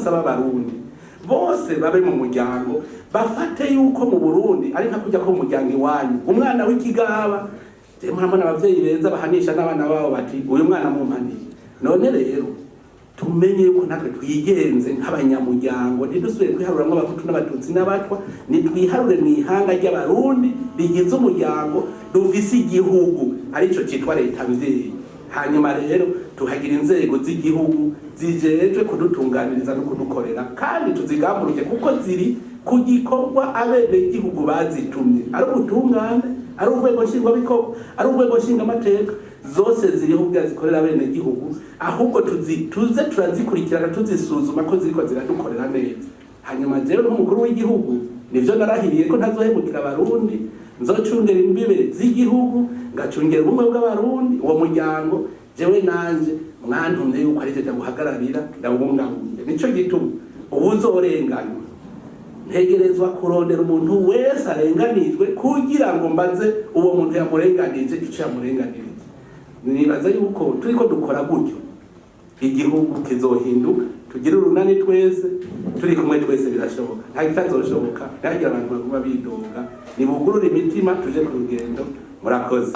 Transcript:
nsaba Abarundi bose babe mu muryango, bafate yuko mu Burundi ari nka kujya ko mu muryango iwanyu umwana w'ikigaba. Je murabona abavyeyi beza bahanisha n'abana babo bati: "Uyu mwana mumpaniye." None rero tumenye yuko natwe twigenze nk'abanyamuryango, ntidusubire kwiharuramwo Abahutu n'Abatutsi n'Abatwa. Nitwiharure mu ihanga ry'Abarundi rigize umuryango, dufise igihugu arico citwa leta mvyeyi. Hanyuma rero tuhagira inzego z'igihugu zijejwe kudutunganiriza no kudukorera, kandi tuzigamburuke kuko ziri ku gikorwa abenegihugu bazitumye, ari ubutungane, ari urwego nshingwabikorwa, ari urwego nshingamateka, zose ziriho kugira zikorera abenegihugu. Ahubwo tuze turazikurikirana, tuzisuzuma ko ziriko ziradukorera neza. Hanyuma jewe nk'umukuru w'igihugu, nivyo narahiriye ko ntazohemukira Abarundi, nzocungera imbibe z'igihugu, ngacungera ubumwe bw'Abarundi. Uwo muryango jewe nanje mwantumye yuko ari je ndaguhagararira, ndawubungabunge. Nico gituma uwuzorenganywa, ntegerezwa kurondera umuntu wese arenganijwe kugira ngo mbaze uwo muntu yamurenganije ico yamurenganirije. Nibaza yuko turiko dukora gutyo, igihugu kizohinduka. Tugire urunani twese, turi kumwe twese birashoboka, nta kitazoshoboka. Ntihagire abantu baguma bidoga, nibugurure imitima, tuje ku rugendo. Murakoze.